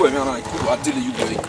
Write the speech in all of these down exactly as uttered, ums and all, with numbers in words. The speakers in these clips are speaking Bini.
Wẹ mẹ na ikuru a dele ye ugbẹn.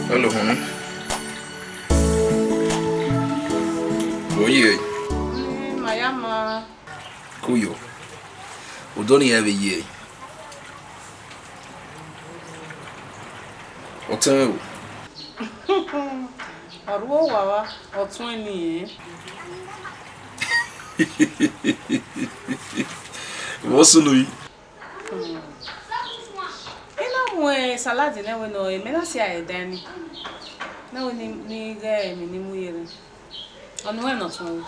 Hello, honey. Oye. Mm, ma ya ma. Kuyo. Odọ ni ya vbe ye. Ọtẹn o. Ọ ru owa wa, ọ tuẹn ni ẹn. Vbọ sunu yi? Hmm. I na mu salad nẹ wẹ nọ, emẹ na si a ẹdẹ ni. Na wẹ ni, ni ghẹ emwi ni mu ye rre. Ọnii wẹ nọ tuẹn wẹ.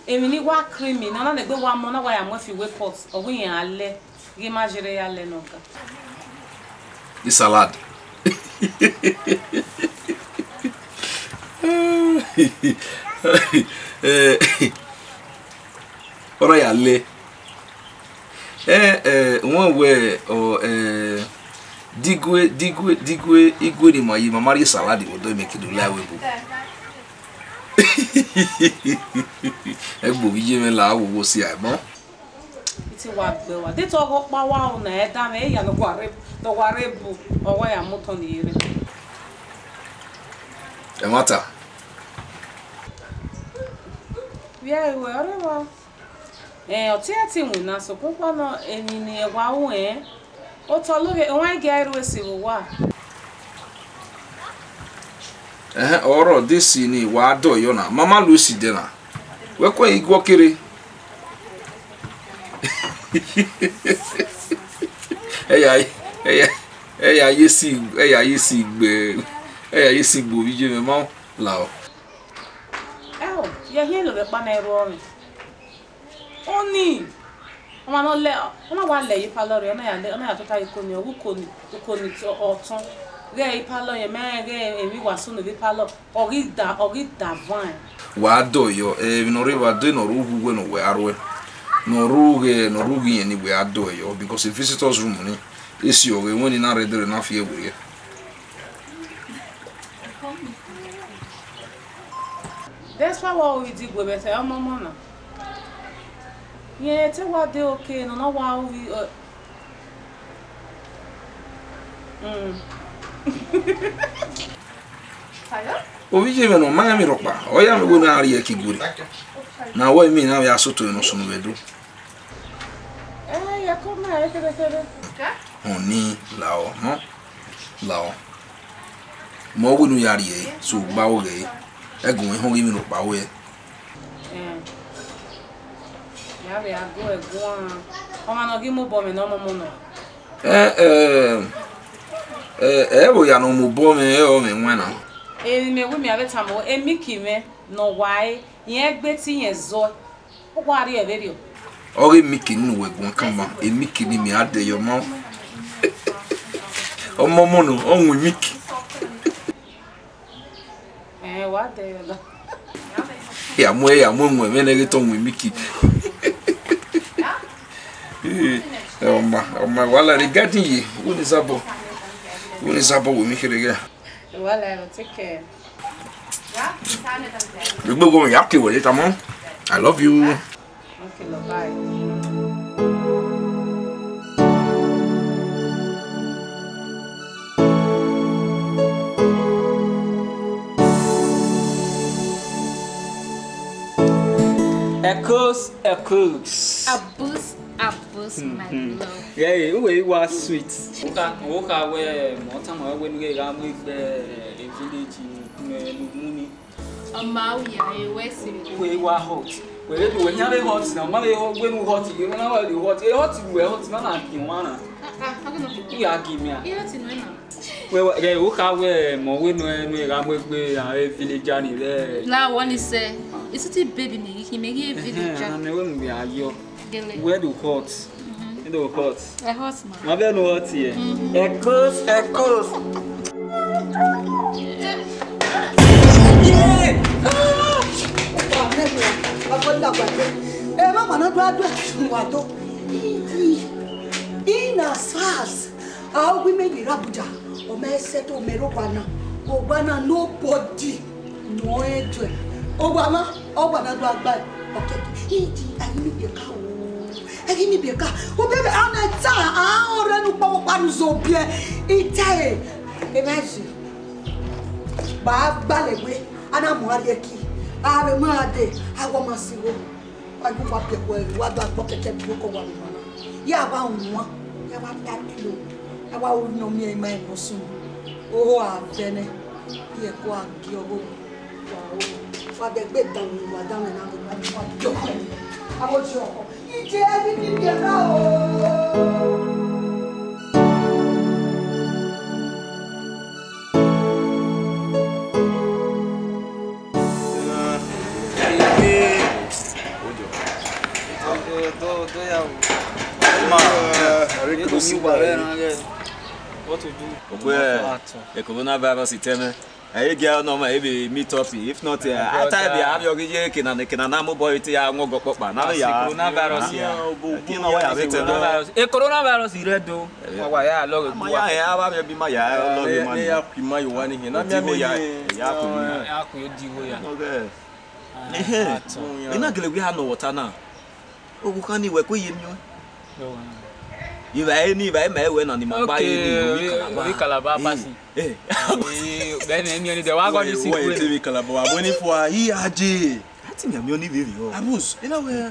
Emwi ni wa creamy, nọ na nẹgbẹ wa mọ, na wa ya mu ẹfi wẹ pot, ọ wẹ iran a lẹ, ghi ma zẹrẹ ya lẹ nọ ga. This salad. Eh, ọ na ya lẹ. Eh, eh, wọn wẹ, ọ, eh, digue, digue, digue, igue ni ma ye, ma ma rhie salad vbe odọ, mẹ ke do la ẹvbo ebo. Ẹgbẹ ovbi iye mwẹ la, wo wo si a ẹmọ. Iti wa gbe wa. De te ọghe ọkpa wa ru na, ẹ da mwẹ, eya ne ọ wa rre, ne ọ wa rre bu, ọ wa ya mu otọ ni ye rre. Ẹmwata. Vbe ẹre wẹ, ọ rre wa. Ẹn, ọ tie ẹtin winna, sokpan ukpọn nọ, emwi ne ẹ wa ru ẹn, otọ loghe, ọmwa i gia ru esi vbe owa. Ẹhẹn, ọrọ de esi ni wa dọ yọ na, ma ma lu esi dẹ na. Wẹ kue iguọ kere. Ẹya, ẹya, ẹya ye esi, ẹya ye esi gbe, ẹya ye esi gbe ovbi iye mwẹ ma la ọ. Ẹo, ye hiẹn love ọkpa na ru ọmwẹ. Ọnii, ọmwa ne ọ lẹ, ọ na wa lẹ ye ipalọ rre, ọ na ya lẹ, ọ na ya tota ye uko ni, ọ ghe uko ni, uko ni tọ-, ọtọn. Ghẹ ipalọ yẹn, mẹ ghẹ emwi wa sunu vbe ipalọ, ọ ghi da, ọ ghi da van. Wa dọ yọ, emwi ne ọ rre evba dee ne ọ rre uwu uwẹ ne uwẹ a ruẹ, ne ọ rre ughe, ne ọ rre ughe irẹn ni wẹ a dọ yọ, because visitors room ni, esi ọghe wẹ ni na rre ẹdẹrẹ na fi ẹre werriẹ. That's why wa ru idi gue vbe ẹsẹ ọmọmọ na. Rẹn te wa de oke ne ọ na wa ru, uh, mm. Ovbi iye mwẹ ne ọ ma rẹn emwi rhọkpa, ọ ya mwẹ wẹ ne a rhie ẹki gure. Na wẹ emwi na vbe a sotọ ne ọ sunu vbe do. Eh, ya kọ na, e kere kere. Ọnii, lao, nọ? Lao. Mẹ ọ wẹ ne u ya rhie ẹre, so gba aro ghẹ ẹre. Ẹgun mwẹ họn ghe emwi rhọkpa wẹ. Eh. Ya vbe a gu ẹguan. Ọmwa ne ọ ghi mu obọ mwẹ ne ọmọmọ nọ. Eh, eh, eh, ẹ vbe ya ne ọ mu obọ mwẹ, ẹ ọ mwẹ wẹn na. Emwi mẹ wẹ mẹ a vbe tama, emiki mwẹ ne ọ wa ẹre, irẹn gbe te irẹn zọe. Ọ wa rrie vberriọ. Ọghe emiki ni ne uwẹ guan kanma, emiki ni mẹ a dẹ yọ ma. Ọmọmọ nọ, ọ wọn emiki. Ẹn, wa dẹ yọ la. Ya mu, ya mu ẹwẹn mwẹ nẹ ghe te ọ wọn emiki. Eh, ọma, ọma, wa la regarding ye, wo ni zabọ. Wo ni zabọ wo mi kere gẹ. Wa la, take care. Gbogbo wọn ya ke wẹlẹ tama. I love you. Okay, love, bye. Ekos, ekos. Abus, abus, My love. Yeah, uwe wa sweet. Okha, okha wẹ, mọ tama wẹ ne u gha mu egbe, eh, village ne, ne u mu ni. Ọ ma u ya, e wẹ sẹ. Uwe wa hot. Wẹ do wẹ yan vbe hot na, ma vbe hot, wẹ nu hot, ye na wa do hot. E hot wẹ hot na na gi wan na. Ah, ah, I don't know. U ya gi mi a. E hot nọ na. Wẹ, wẹ, okha wẹ, mọ wẹ nu, nu gha mu egbe, a, e village ni vẹ. Na wọ ni sẹ. Isi ti baby me, he me ghi e village. Ehẹn, a mẹ wẹ mu ya yọ. Gele. Where the hot? Mm-hmm. You know hot. I hot, man. Ma vẹ nu hot here. Mm-hmm. Ekos, ekos. Yeah. Ah! Ẹ, ma ma na do adu ẹ wa do. In as fast. A, ọ ghi mẹ vbe rre Abuja, ọ ma sẹ te mẹ rre owa na, owa na nobody nọ rẹn duẹ. Owa na, owa na do gba ọkẹkẹ. Iji, a ghi miẹn ibiẹka o, a ghi miẹn ibiẹka. Obẹ a na ta, a, ọrẹ ne ukpọmọkpa ne u zẹ biẹ. I ta ẹre, emwa ẹzi, ba gbalẹ wẹ, a na mu a rrie ẹki, a vbe mu a dee, a wẹ ọ ma sẹ igho. Wa ghi wa biẹ wẹ, wa da kpọ kẹkẹ bi okọ wa vbe emwa na. Ya wa wan, ya wa ta kilo, ya wa ru ne ọ miẹn ima ẹre ne ọ sunu. Oho a vẹ nẹ, biẹ ko a gie ọgho. Wa ru, wa dẹ gbe danmwẹ, wa danmwẹ na gbe, wa gie ọgho. Abo jọ, ije ẹre ni biẹ na o. What to do? Ogbe, eh, coronavirus itẹmẹ. Ẹ i gia nọ ma, e vbe meet up, if not, eh, ata ẹvia avbe ọghe ye kena ne kena na mobọ te ya wọn gọ kpọkpa. Na vbe ya. Coronavirus ya. Kina wa ya vbe te do. Coronavirus, e coronavirus rẹ do. Wa wa ya lọghe. Ma ya, ya wa bi ma ya lọghe ma. Ne ya ku ima yo wa ni hin. Na mi mo ya, ya ku ima. Ya ku yo di wo ya. Okay. Ehe. Ina gele wi ha nọ water na. Oghughan ni wẹ ko ye miẹn. Ivba ẹre ni, ivba ẹre ma ẹwẹ na ni ma gba ye ni, ovi Calabar. Ovi Calabar pasi. Eh. Bẹẹni, emi ọni dẹ wa gọ ni si. Wẹ te vbe Calabar, wa bo ni fua, I aje. A ti miẹn miẹn ọni vbe rriọ. Abus, ina wẹ.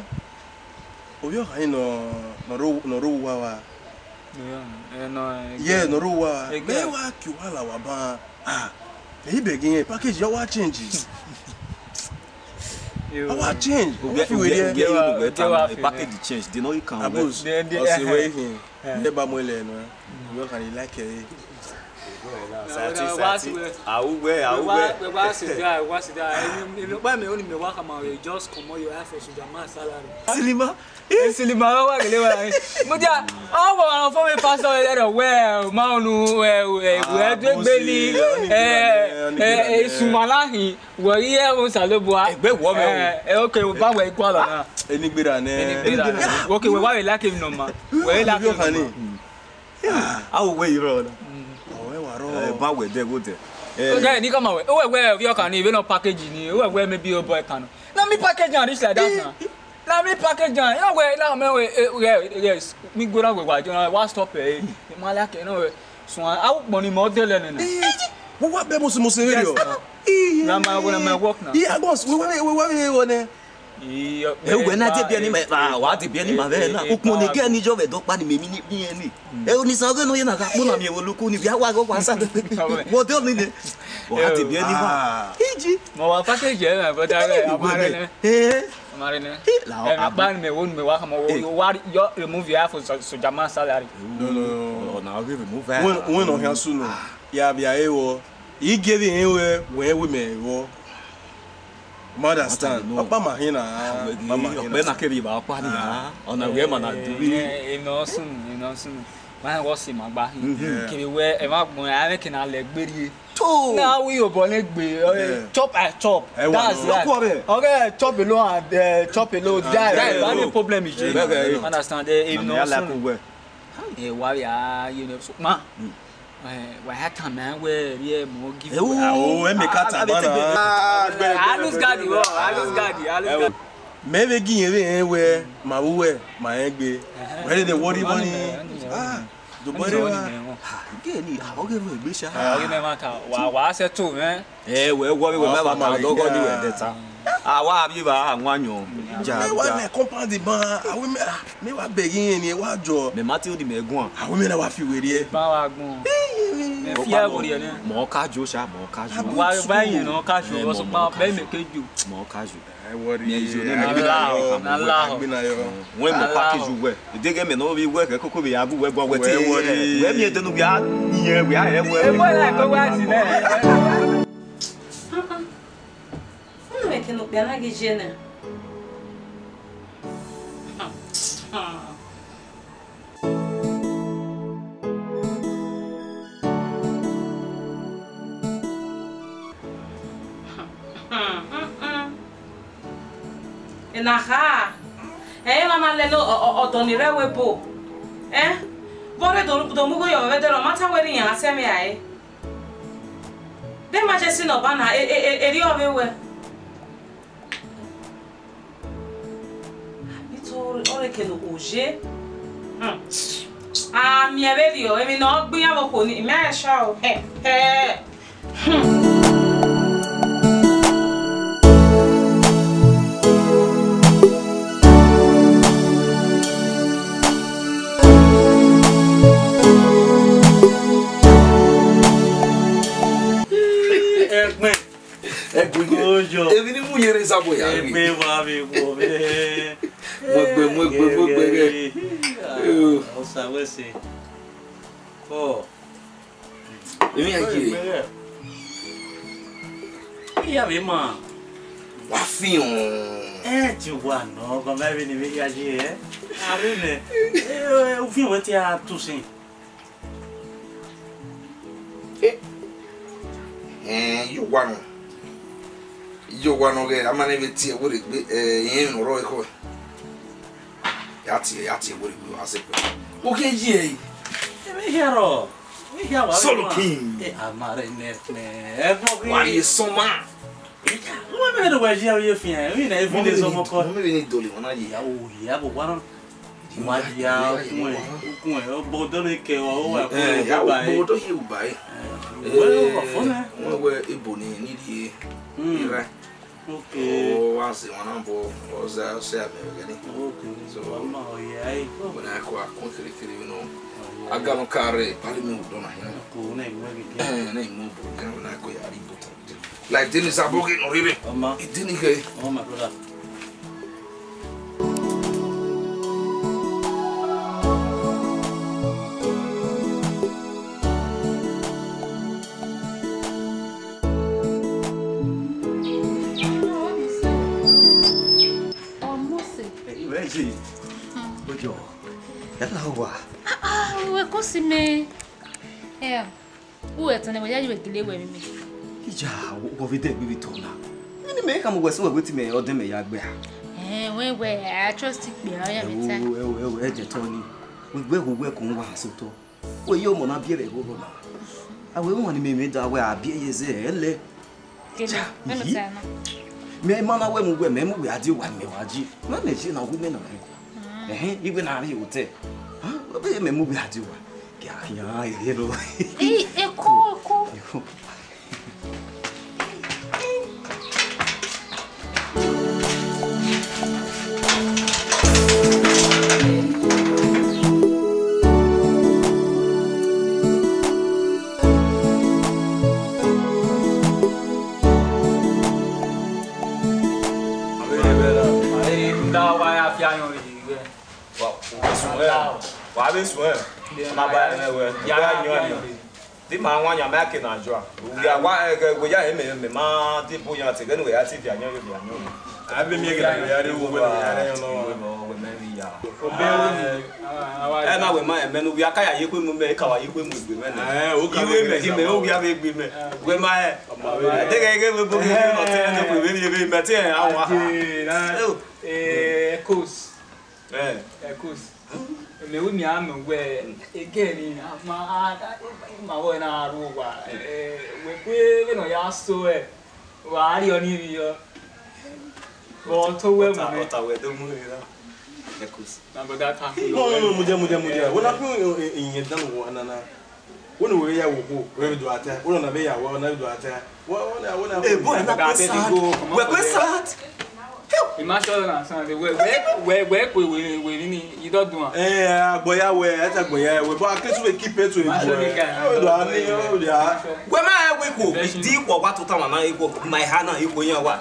Ovbi ọkhan ni nọ, nọ rre, nọ rre owa wa. Yeah, nọ rre owa. Mẹ wa ki owa la wa ban. Ah, mẹ i bẹghe irẹn, package ya wa change. Awa change. Uwẹ fi wẹ ye. Uwẹ ta package change. They no can. Abos, ọse wẹ hin. Ne ba mu ẹlẹ nọ. Uwẹ kan like ẹ. Sati, sati. Awuwẹ, awuwẹ. Wa sit down, wa sit down. Emi pa mẹ oni mẹ wa kama, just comot your eye for Soja Man salary. Silima. Silima wa gele wa. Mo dia, ọ wọ ọrọ fọ mi pastor ẹrọ wẹ ma onu wẹ wẹ wẹ degbe ni. Eh, eh, Isumalahin. Wẹ i ye ẹvbo Osanobua. Egbe wọ mẹ o. Eh, eh, okay, wẹ ba wẹ equal na. Eni gbera nẹ. Eni gbera. Okay, wẹ wa wẹ like him normal. Wẹ like him normal. A wẹ wẹ i rrọọ na. Ọ wẹ wa rrọọ. Eh, ba wẹ dẹ wo dẹ. Eh. Okay, ni kama wẹ. O wẹ wẹ ovbi ọkan ni, even no package ni. O wẹ wẹ maybe your boy kan. Na me package and reach like that na. Na me package and. You know where, now me where, eh, yes. Me go down with wa, you know, wa stop eh. Ma like, you know, so a wo kpọ ni mo de lẹ nẹ na. Wo wa bẹ mo se mo se. Yes, na. Na my, na my work na. Yeah, boss, we wa, we wa, we wa nẹ. Ẹ, uwẹ na debie ni ma, ah, wa debie ni ma vbe na. Ukpọn ne kẹ ni jọ vbe dọkpa ni mẹ mi ni bi ẹn ni. Ẹ, oni sa ọghe nọ ye na gha kpona miẹn vbe oluku ni, vbe a wa ghe wa sa. Wo de oni nẹ. Wa debie ni ma. Iji. Ma wa package ẹ, my brother, ẹ, amare nẹ. Eh. Amare nẹ. Ẹ, mi kpa ni mẹ wo ni mẹ wa kama wo, wa yọ remove ya for Soja Man salary. No, no, no. Ọna ghi remove. Wẹ, wẹ nọ khian sunu. Ya vbe a re vbọ. I gie vbe rẹn wẹ, wẹ wẹ mẹ vbọ. Ma understand. Ọkpa ma hin na. Ọkpa ma hin na. Ọkpa na kevbe ba ọkpa ni na. Ọna wẹ ma na du vbe. Ẹ, ẹ, ẹ nọ sunu, ẹ nọ sunu. Ma wọ si ma gba hin. Kevbe wẹ, ẹ ma gbọn, a vẹ ke na lẹ gberie. To. Na wi obọ ne gbe, eh, chop I chop. That's right. Okay, chop alone and, eh, chop alone. Die. Die, no problem is. Understand? Eh, ẹ nọ sunu. Ẹ wa ya, you know, so, ma. Eh, wa ya tama wẹ, rie mo give. Ewu, o, ẹ mẹ ka ta ba na. I lose guard, bro. I lose guard, I lose guard. Mẹ vbe gi yẹn vbe rẹn wẹ, ma vbe uwẹ, ma rẹn gbe. Wẹ dede worry money. Ah, do bọ re wa. Ge ni, ah, ọghe vbe gbe sha. Ah, ọghe mẹ ma ta, wa, wa settle, man. Eh, wẹ, wọ vbe wẹ ma ba ta, ọgọ ni wẹ de ta. A wa vbe evba a wan yọn. Ja, mẹ wa ja. Mẹ compound ban, a wẹ mẹ, ah, mẹ wa bẹghe irẹn ni, wa jọ. Mẹ ma te odi mẹ guan. A wẹ mẹ na wa fi wẹ rrie. Ba wa gbọn. Mẹ fi ẹvbo rrie nẹ. Mọ ka jo sha, mọ ka jo. Wa ba yẹn nọ ka jo, eh, ọsọ mọ, pa mọ ka bẹ jo. Mẹ ke jo. Mọ ka jo. Ẹ wọ rrie. Mẹ jo ne mẹ. Na la o, na la o. Wẹ mọ package wẹ. Edeghe mẹ nọ vbe wẹ kẹ koko vbe ya gu wẹ gua wẹ ti. Wẹ wọ rrie. Wẹ miẹn dẹn ne u ya, iyẹn wẹ a rẹ wẹ. E boy like wẹ wa si nẹ. Unu vbe kene okpia na ghi ye nẹ? Ena kha, ẹ i re emwa na lele ọ-, ọ-, ọdọ ni rre ẹvbo ebo. Ẹ? Vbe ọ rre do, do mu igho yọ vbe ẹdẹrriọ, ọ ma tama wẹ ne iran sẹ mwẹ rae. De emergency ne ọ ba na, e, e, e, erriọ vbe wẹ. Abito ọre kene okhuo ye. Hmm. A miẹn vberriọ, emwi ne ọ gbe iran vbe okhuo ni, imẹ a sha o. Hẹ, hẹ. Hmm. Ẹgbẹn. Ẹgbẹn. Ojo. Emwi ne I mu ye rre Zabo ya. Egbe wa vbe wo vbe. Mu egbe, mu egbe, mu egbe ghẹ. Osa wẹ sẹ. Ọ. Emwi ya ye. Egbe ghẹ. Iya vbe ma. Wa fian. Ẹ ti wa nọ, ọgọ mẹ vbe ne vbe ya ye ẹ. A rre nẹ. Ẹ, ẹ, u fian wẹ te a tu sin. Eh, eh, iye owa nọ. Iye owa nọ ghẹ, a ma nẹ vbe tie ẹvbo rre egbe, eh, irẹn ne ọ rrọọ ekhọe. Ya tie, ya tie ẹvbo rre egbe, wa sẹ kpẹ. Wo khin ye ẹre? Emwi hia rrọọ, emwi hia wa. Solo King. Eh, a ma rre nẹ, nẹ, ẹgbọn ghi. Wa rrie sọmọ. Wẹ mẹ ne wẹ ya ye fian, emwi nẹ, emwi ne sọmọ kọ. Mọ mẹ vbe ne dọlọ emwa na ye. Ya wo, ya wo, wa nọ. Wa ya ukun ẹ, ukun ẹ, obodọ ne ke wa, wa ukun ẹ, ya ba ẹ. Obodọ ye uba ẹ. Wẹ ọfọ nẹ. Wẹ wẹ ebo ni ni rrie. Hmm. Ira. Okay. Ọ wa sẹ wọn na bọ, ọ za, ọ sẹ amẹ vbe gani. Okay. So, wa ma ọ ya ẹ. Wẹ na ko akun kere kere, you know. Ọ ya. Aga no ka rre, parliament u dọ na hin. Ko na iwe gege. Eh, na imu bo, na ko ya ri bo ta. Like Dennis Aboge no rere. Ọma. Idini khe. Oh, my brother. Hey, where is he? Hmm. Ojo. Hello, wa. Ah, ah, we ko si me. Yeah. Uwẹ tọn ne wẹ ya ye vbe gele wẹ mẹ. Ija, wọ vbe dẹ gbe vbe tọ na. Nene mẹ khama wẹ sẹ wẹ wẹ te mẹ ọdẹ mẹ ya gbe a. Eh, wẹ wẹ, I trust ikpia, ọ ya mẹ ta. Ẹwo, ẹwo, ẹwo, ẹdẹ tọ ni. Wẹ wẹ ho wẹ ko wa so tọ. Wẹ ye ọmọ na biẹ vbe ẹghọghọ na. A wẹ wan ni mẹ mẹ da wẹ a biẹ ye zẹ ẹlẹ. Kele, cha, mẹ mẹ ta na. Mẹ ma na wẹ mu wẹ mẹ mu wẹ a die owa mẹ wa ji. Mẹ mẹ je na wu mẹ na. Ẹhẹn, iwẹ na rrie otẹ. Ha, ọ bẹ mẹ mu wẹ a die owa. Kẹ a khian eghe ro. Ẹ, ẹ ko, ẹ ko. Wa, wa vbe suẹn, wa vbe suẹn. Ma ba ẹmwẹ wẹ, ya yan yan. Te ima wan yan, mẹ a ke na jua. Wẹ ya wa, ẹ, wẹ ya, mẹ, mẹ ma te bo yan te, ẹghẹ ne wẹ ya te viọ ayọn, viọ ayọn. A vbe miẹn ghe na, wẹ ya rre, wẹ ya rre ayọn nọ. Wẹ mẹ vbe ya. Obẹ ẹ na wẹ ma, ẹmẹ ne wẹ ya ka ya ye kue mu mẹ, ka wa ye kue mu egbe mẹ nẹ. Iwe mẹ, mẹ, o wẹ ya vbe egbe mẹ. Wẹ ma ẹ. Ẹdẹghẹ ghe vbe bo ghe nọ te ne kue vbe vbe mẹ te ẹ a wa. Eh, coach. Eh. Eh, coach. Mẹ wi mia mẹ wẹ, again, ma, ma wẹ na ru owa, eh, wẹ kue vbe nọ ya so ẹ, wa rrie ọni rhie. But ọ to wẹ mu mẹ. Ọta wẹ do mu rre na. Eh, coach. Na brother, thank you. No, no, no, mudia, mudia, mudia. Wẹ na kue iyẹn dan wọ nana. Wẹ ne uwẹ vbe ya wẹ okhuo, wẹ vbe do a ta. Wẹ ne ọ na vbe ya wẹ, ọ na vbe do a ta. Wẹ, wẹ na, wẹ na. Hey, boy, na kue sad. Wẹ kue sad. Ima sure na sound. Wẹ, wẹ, wẹ, wẹ kue wẹ, wẹ ni, you don't do am. Eh, agbọn ya wẹ, ẹ ta agbọn ya wẹ. But at least we keep it to a boy. Ima sure the guy. Wẹ do a ni, wẹ do a. Wẹ ma wẹ kue. Di wẹ wa tota ma na, wẹ, my hand na, wẹ ya wa.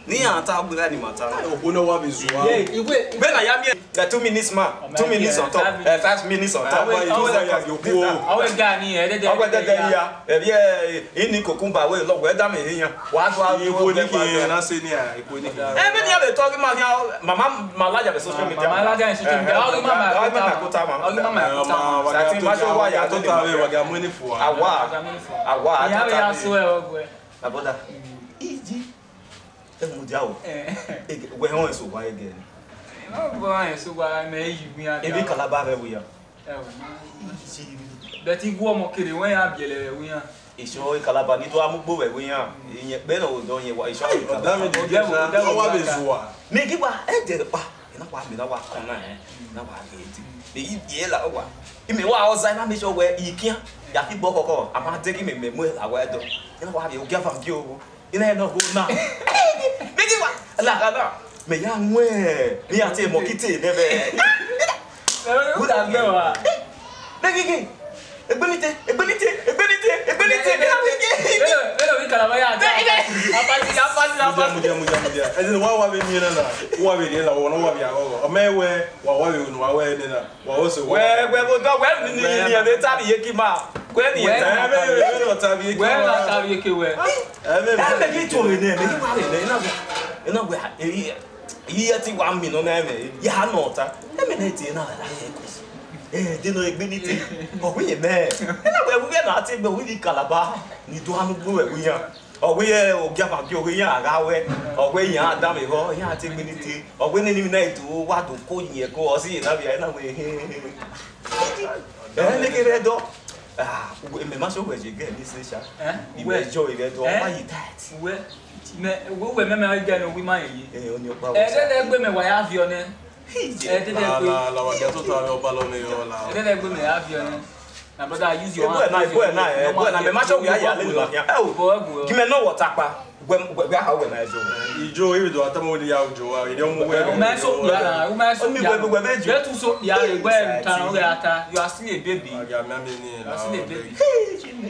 Ne iran ta ọghe iran ni ma ta. Okhuo ne ọ wa vbe zua. Ye, iwe, iwe. Vbene a ya miẹn, eh, two minutes man, two minutes on top, eh, five minutes on top. Avbe, avbe, avbe ga ni, eh, dede, ọghe dede ya. Ẹ vbe, eh, ini cucumber wẹ lọ, wẹ da mẹ ehe yan. Wa do a, ikhuo ni khian na sẹ nian, ikhuo ni khian. Ẹ, vbene iran vbe talk ma khian, mama, ma la ya vbe social media. Mama la ya vbe social media. Ọghe mama, ọghe mama kota ma. Ọghe mama kota ma. Satin ma so wa ya tota vbe, wa ga mu ni fua. Awa. Wa ga mu ni fua. Awa, iran vbe ya so ẹ ọghe. My brother. Easy. Ẹ mudia o. Eh. Ege, wẹ họn eso wa ege. Ọ bu họn eso wa, mẹ yi wian. Ebi Calabar vbe wian. Ẹ o. But igu ọmọ kere wẹ ya biẹlẹ vbe wian. Isọ Calabar ni do a mu gbo vbe wian. Iyẹn kpe nọ odọ yẹn wa isọ Calabar. Ọda mi di, ọda mi wa vbe zua. Mẹ gi wa, ẹ dẹ pa. Ena wa mi na wa kọn na, eh. Na wa ghe edi. Mẹ yi biẹ la wa. Imẹ wa ọza na make sure wẹ ikian. Ya fi gbọ kọkọ, a ma de ghi mẹ mẹ mu awa ẹdọ. Ena wa vbe ogia van gi o. I na ẹ nọ gho na. Mẹ ghi wa. La, la, la. Mẹ ya wọn. Mẹ ya te mọ kite nẹ mẹ. Who that girl? Mẹ ghi ghi. Egbenite, egbenite, egbenite, egbenite. Mẹ na wẹ ghe. Vbene, vbene ovbi Calabar ya da. Apati, apati, apati. Mudia, mudia, mudia. Ẹ dẹn wa wa vbe miẹn na na. Wa vbe rhie la, wa na wa vbe aghọghọ. Ọ mẹ wẹ, wa wa vbe unu, wa wẹ nena. Wa o so wẹ, wẹ, wẹ, wẹ, wẹ, ni, ni, ni, ẹ vbe ta vbe iyeke ima. Wẹ ni ẹ ta. Ẹ vbe, vbe, vbe, vbe, ta vbe iyeke ima. Wẹ na ta vbe iyeke wẹ. Ẹ vbe, ẹ vbe ghi tuẹ vbe nẹ, mẹ ghi wa vbe nẹ, ena wẹ, ena wẹ, e, e, iye ti wa mi nọ na ẹmwẹ, ya nọ ta. Ẹmwẹ na tie na la ye ko. Ẹ, de nọ egbe ni te. Ọ wẹ ye mẹ. Ena wẹ, wẹ na te gbe, wẹ ni Calabar. Ni do anu gbe wẹ, wẹ yan. Ọ wẹ, eh, ogiavan gie, ọ wẹ iran gha wẹ, ọ wẹ iran danmwehọ, iran te egbe ni te, ọ wẹ nene emwi na do wa do ko yin ẹko, ọ si ye na via na wẹ, he, he, he. Ẹ, ne kevbe ẹdọ. Ah, uwẹ, mẹ ma sẹ wẹ ye gẹ ni sẹ sha. Eh? Uwẹ jọ ivẹ ẹdọ, eh? Why you that? Uwẹ, mẹ, uwẹ, uwẹ mẹ, mẹ gẹ ne uwẹ ma ye. Eh, oni ọkpa wẹ. Ẹ, dede gbe mẹ wa ya viọ nẹ. Ẹ, dede gbe. La, la, la, wa dia tota vbe ọba lọ ne yọ la. Ẹ, dede gbe mẹ ya viọ nẹ. My brother, use your hand. Boy na, boy na, eh, boy na, me ma show we are here, let me back here. Oh, boy, boy. Give me no water, pa. When, when, where, how when I show? Ijo, even though I tell me ya Ijo, I don't know where. O ma so ya na, o ma so ya. Let you so ya, where tan o ya ta. You are still a baby. You are still a baby.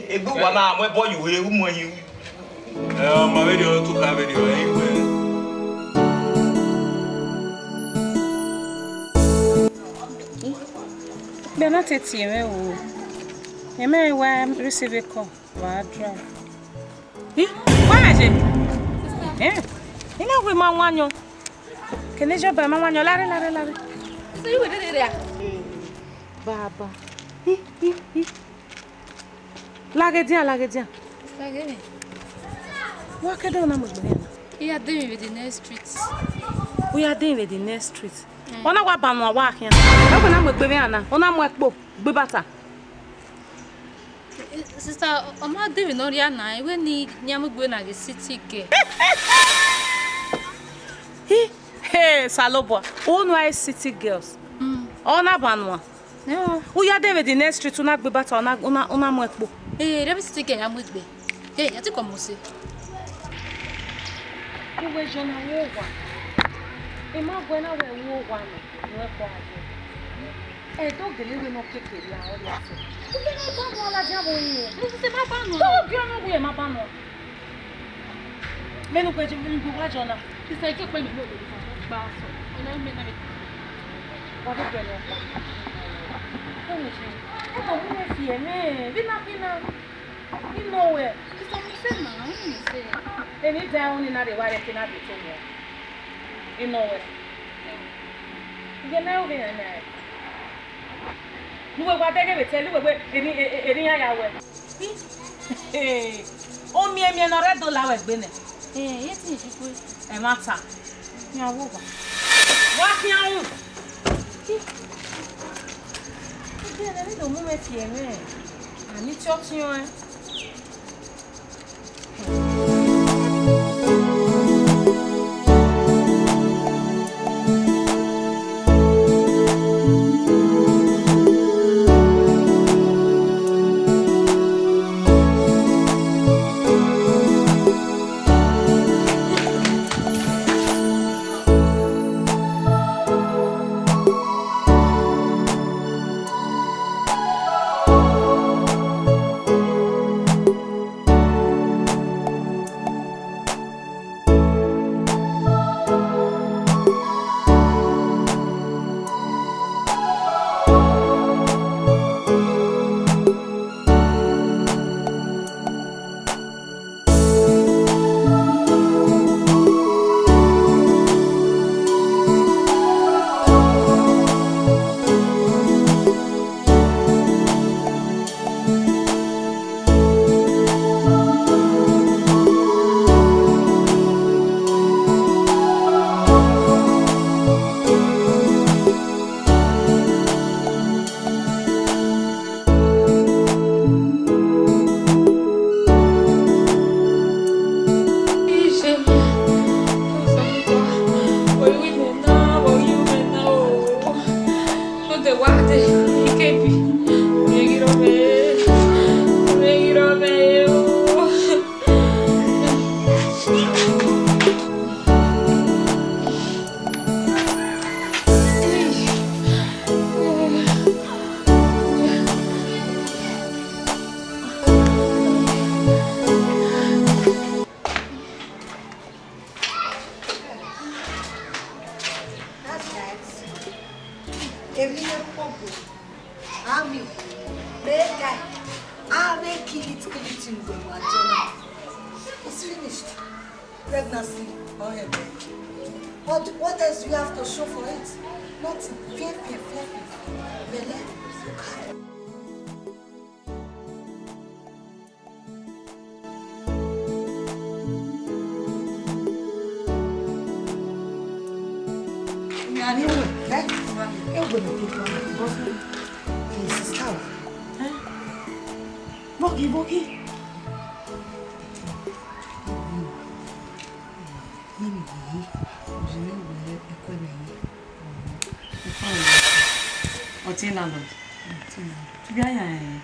Egbe wa na, mo boy you, eh, mo you. Eh, my video, to ka video, eh, where. Mẹ na te tie mwẹ o. Mẹ ma wa receive call, wa drive. Ih, wa je. Eh, ina we ma wa yan. Kene je ba ma wa yan, lare, lare, lare. So you were there? Baba. Ih, ih, ih. Laghe edian, laghe edian. Laghe ni. Wa ke do na mu egbe na. Iya de mi with the next street. U ya de vbe the next street. Mm. Ọ na wa ba nuan wa khian. Ẹ wẹ na mu egbe vbe iran na, ọ na mu ẹkpo gbe bata. Sister, ọ ma de vbe ne ọ rhia na, I wẹ ne iran mu egbe na ghe city girl. Hi, he, Salobua, unu a city girls. Mm. Ọ na ba nuan. Yeah. U ya de vbe the next street, u na gbe bata, u na, u na, u na mu ẹkpo. Eh, rẹ vbe city girl ya mu egbe. Hey, ya ti kọ mose. Iwe jọ na wo owa. I ma guẹ na wẹ wo owa nọ, ne ọ kọ a ye. Ẹdẹ ogele wẹ ne ọ keke rhia, ọ rhia sẹ. U keghi ba nuan ladian vbe orinmwẹ. Mo sẹ ma ba nuan. Te ọ biẹ ọmọ wẹ ma ba nuan. Vbene u gbe je, vbene u gbe wa jọ na. Sista, ike kpe mi ne obodo gba sọ. Ọ na mẹ na mẹ. Wa vbe gbe ne ọkpa. Ẹ wẹ je. Ẹ tọ, mu mẹ fi ẹmwẹ. Vbina, vbina. I nọ wẹ. Sista, mu sẹ na, mu sẹ. Eni da ẹhun ni na rre wa rre ke na de to wẹ. I nọ wẹ. Iye na yo ghe nẹ. Ne uwẹ wa dẹghe vbe tẹ, ne uwẹ wẹ, eni, e, e, eni iran ya wẹ. Omiẹnmiẹn ne ọ rre do la wẹ gbe nẹ. Ẹ, ẹ te yi kue. Ẹmwata. Khian wo wa. Wa khian ru. Iye ne do mu mwẹ tie mwẹ. A ni tiọtiọn ẹn. That's right. Èmi lè pọ̀ bò. Ami, mega, ave kilit kilit in we wa jona. It's finished. Pregnancy, or heaven. What, what else do you have to show for it? Nothing. Fear, fear, fear, fear, fear. Belle, you can't. Sister, eh? Bogey, bogey. Ọtẹn landlord. Ọtẹn landlord. Tubia ya ẹn.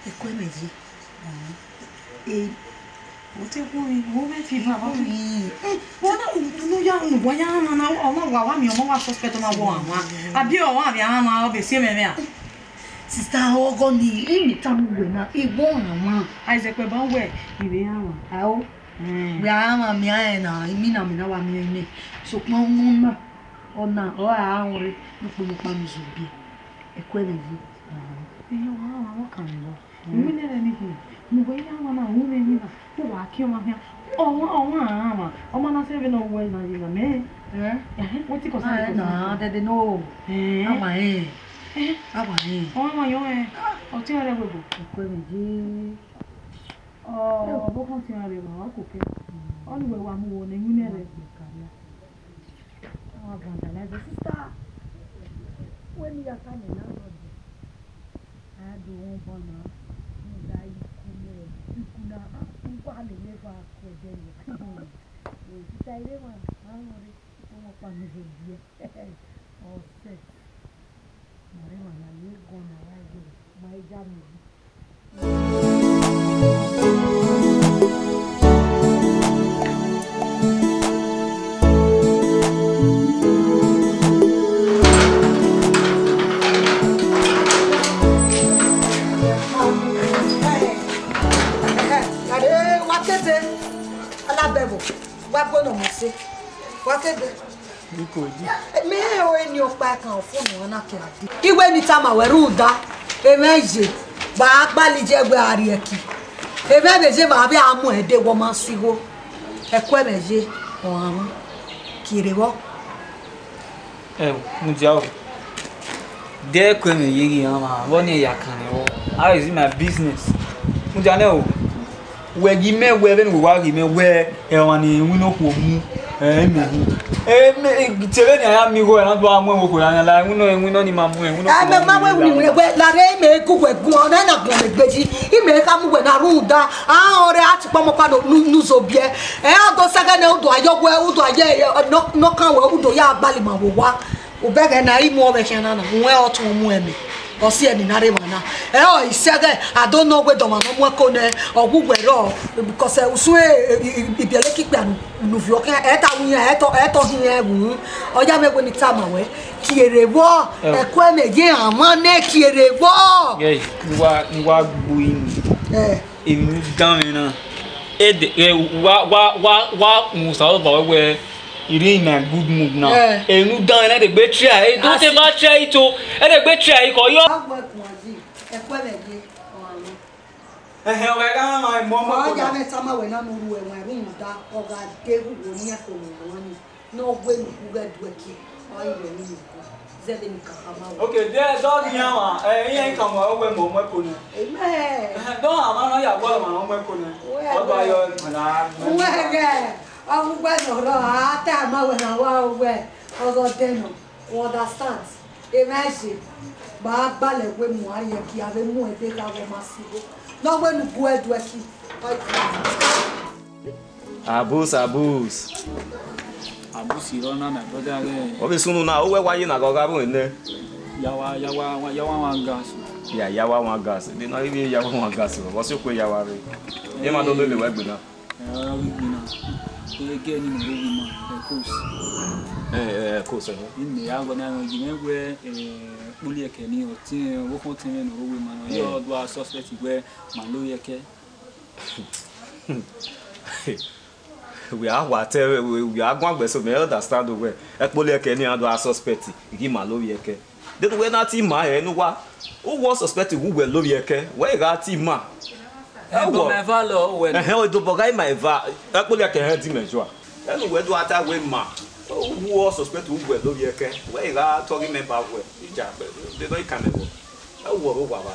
Ẹkọ ẹmẹ ye. Ọ te gun, wo vbe fi eva vbe. Wa na, unu ya, unu wa ya na, na, ọ ma wa, wa miẹn, ọ ma wa suspect, ọ ma wa ọmwa. Abi ọ wa vbe a ma, ọ vbe si ẹmwẹ mwẹ a? Sister, ọgọ ni, emi tama uwẹ na, I wa ọmwa. Isaac, wẹ ba wẹ, I vbe a ma. Ao. Mm. Wẹ a ma miẹn ẹn na, imina mẹ na wa miẹn imẹ. Sokpan ọmọ na, ọna, ọ ra rẹn, ukpo nọkpa ni zọ biẹ. Ẹkọ ẹmwẹ ye. Iye wa, wa, wa kan vbọ. Iwinna rẹ ni khin, ne uwẹ ya wa na ru mwẹ emwi na, te uwa kie ọmwa khian. Ọmwa, ọmwa, ọmwa, ọmwa na sẹ vbene ọ ru ẹre na ye na mẹ. Eh? Ẹhẹn, wetin concern you? Ah, na, dede no. Eh? Awa, eh. Eh? Awa, eh. Ọmwa, ọmwa, yọ, eh. Ọtẹn rẹ wẹ bo. Ẹkọ ẹmwẹ ye. Ọ, ọvbokhan ọtẹn rẹ wa, wa koko. Ọ ni wẹ wa mu wo ne iwinna rẹ. Wa vandalize, sister. Wẹ ne I ya tama landlord, a do wọn ọmwa na, rhunmwuda iku ne, iku na, a, uwa lele evba ku ẹdẹ nẹ. Sister, I rre emwa, ma rẹn ọre, ọmọ ọkpa ne ọ biẹ. Ọ sẹ. Ma rẹn emwa na, ne gọn na, wa ye, ma i ja miẹn. Wa kete, alabẹvbo, wa gbọnọ mọ se, wa kete. Biko, di. Mẹ ẹ ro eni ọkpa ẹkan ọfo ne ọ na ke a di. Iwẹ ni tama wẹ rhunmwuda, emwa ye, ba gbalije wẹ a rrie ẹki. Emwa vbe ye, ba vbe a mu ẹdẹ wọ ma su igho. Ẹkọ ẹmwẹ ye, ọmwa mwa. Kierre vbọ. Ẹ, mudia o. De ẹkọ ẹmwẹ ye ghi rhan mwa, vbọ ne I ya kan nẹ vbọ. How is it my business? Mudia nẹ o. Wẹ ghi mẹ wẹ vbene uwa ghi mẹ wẹ ẹmwẹ ne iwinna okhuo mu, ẹ, imẹ mu. Ẹ, mẹ, te vbene a ya miẹn igho, ẹmwẹ ne ọ gba mu ẹmwẹ okhuo na, la iwinna, iwinna ni ma mu, iwinna okhuo. Ẹ, mẹ ma wẹ iwinna wẹ, la rre imẹ gu wẹ guan, ọ na na guan mẹ gbeji, imẹ kha mu wẹ na rhunmwuda, a rẹn ọre a ti kpọmọ kpa ne u zọ biẹ. Ẹ, ọ do sẹ ẹghẹ nẹ, u do ayọ wẹ, u do ayẹ, ẹ, nọ, nọ kan wẹ, u do ya gbalima vbe owa. Ubẹghẹ na, I mu ọvbẹ khian na na, uwẹ ọtọn mu ẹmwẹ. Ọ si ẹre ne I na rre emwa na. Ẹ, ọ i sẹ ẹghẹ, a do nọ wẹ dọmwa ne ọ mu ẹko nẹ, ọ wu wẹ rrọọ, because, ẹ, usun, ẹ, ẹ, ẹ, ibiẹlẹ ke ikpia ne, ne u viọ khian, ẹ ta wu iran, ẹ tọ, ẹ tọ hin iran wu. Ọ ya mwẹ wẹ ne I tama wẹ, kierre vbọ, ẹ, ẹkọ ẹmwẹ ye, a ma nẹ kierre vbọ. Ẹ, ne wa, ne wa gbu inu. Ẹ. Emwi ne u danmwẹ na, e de, ẹ, wa, wa, wa, wa mu Osanobua wẹ, wẹ, I rri in my good mood now. Ẹ. Emwi ne u danmwẹ na, e de gbe try, e don't ever try it o, e de gbe try it, kọ yọ. Ẹhẹn, ọ gha gha ma mọ ọmọ. Ọ ya mwẹ tama wẹ na ne u ru ẹwaẹn rhunmwuda, ọ gha de wu wo ni ẹko ne u wan ni. Ne ọ wẹ ne u ghẹ duẹ kie, ọ i rẹ ni u gu, zẹ vbene I ka khama wẹ. Ok, de dọghe iran mwa, ẹ, iran I ka mu aro wẹ mẹ ọ mu ẹko nẹ. Amen. Ẹhẹn, dọ ha mwa nọ ya wẹ ọmwa ne ọ mu ẹko nẹ. Wẹ, ọ do wẹ. Ayọ na. Wẹ ghẹ, ọ wu wẹ nọ rọ, a ta ma wẹ na wa wẹ, ọgọ dẹ nọ, u understand? Emwa ẹse, ba gbalẹ wẹ mu a rrie ẹki, a vbe mu ẹdẹ kha wẹ ma si igho. Ne ọ wẹ ne u gu ẹduẹ ki, ọ i Abus, Abus. Abus rọ na, my brother, ghẹ. Ọ vbe sunu na, owẹ wa ye na gha ọ gha vbe nẹ. Ya wa, ya wa, ya wa wan gas. Ya, ya wa wan gas. De nọ ivbi ya wa wan gas, vbọ si okhuo ya wa rre. Emwa do lele wẹ egbe na. Ẹ, ọ ghi gbe na. Ẹgẹ ni nọ rre owa ima, ẹ, Coast. Ẹ, ẹ, Coast, ẹ. Ine ya gọ na, ọ yi mwẹ wẹ, ẹ, Kpoliẹkẹ ni, ọtẹn, ọvbokhan ọtẹn mwẹ nọ rre owa ima nọ. Ẹ. Ọ do a suspect wẹ ma lo ye ẹkẹ. Wẹ a wa te, wẹ a guan gbe so, mẹ understand wẹ. Kpoliẹkẹ ni a do a suspect, ghi ma lo ye ẹkẹ. Deghẹ wẹ na te ima hẹ ne uwa, uwẹ suspect wẹ uwẹ lo ye ẹkẹ, wẹ gha te ima. Ẹ, but my eva lọ, uwẹ nọ. Ẹhẹn, ọ do bọgha ima eva, Kpoliẹkẹ hẹ di mẹ jua. Ẹnu wẹ do ata wẹ ma, uwẹ suspect wẹ uwẹ lo ye ẹkẹ, wẹ gha tọ ghi mẹ ba wẹ, ija, de nọ ikan mẹ wọ. Ẹ wọ ro wa ba.